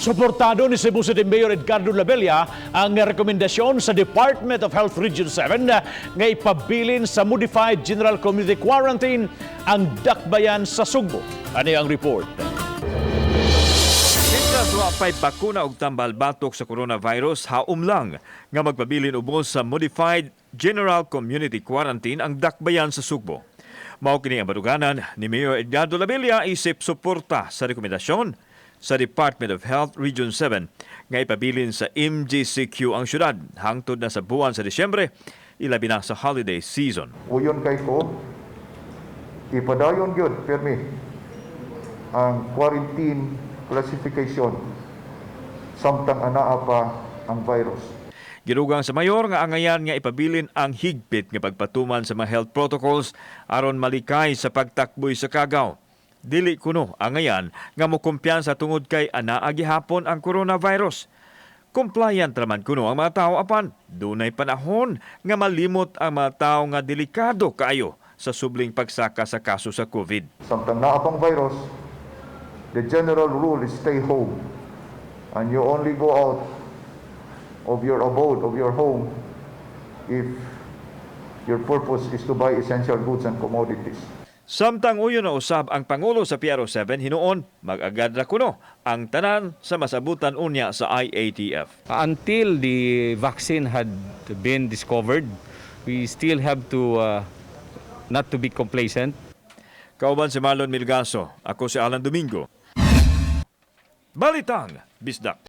Suportado ni Cebu City Mayor Edgardo Labella ang rekomendasyon sa Department of Health Region 7 nga ipabilin sa Modified General Community Quarantine ang dakbayan sa Sugbo. Ani ang report. Mientras wa pa'y bakuna og tambal batok sa coronavirus, haom lang nga magpabilin ubos sa Modified General Community Quarantine ang dakbayan sa Sugbo. Mao kini ang baruganan ni Mayor Edgardo Labella isip suporta sa rekomendasyon sa Department of Health Region 7 nga ipabilin sa MGCQ ang syudad hangtod na sa buwan sa Disyembre, ilabi na sa holiday season. Uyon kay ko, ipadayon gyud pirmi ang quarantine classification samtang anaa pa ang virus. Girugang sa mayor nga angayan nga ipabilin ang higpit nga pagpatuman sa mga health protocols aron malikay sa pagtakboy sa kagaw. Dili kuno angayan nga mokumpiyansa tungod kay anaa gihapon ang coronavirus. Compliant raman kuno ang mga tao, apan dunay panahon nga malimot ang mga tao nga delikado kaayo sa subling pagsaka sa kaso sa COVID. Samtang naa pang virus, the general rule is stay home. And you only go out of your abode, of your home, if your purpose is to buy essential goods and commodities. Samtang uyon na usab ang Pangulo sa PRO7, hinuon mag-agad ra kuno ang tanan sa masabutan unya sa IATF. Until the vaccine had been discovered, we still have to not to be complacent. Kauban si Marlon Milgaso, ako si Alan Domingo. Balitang Bisdak.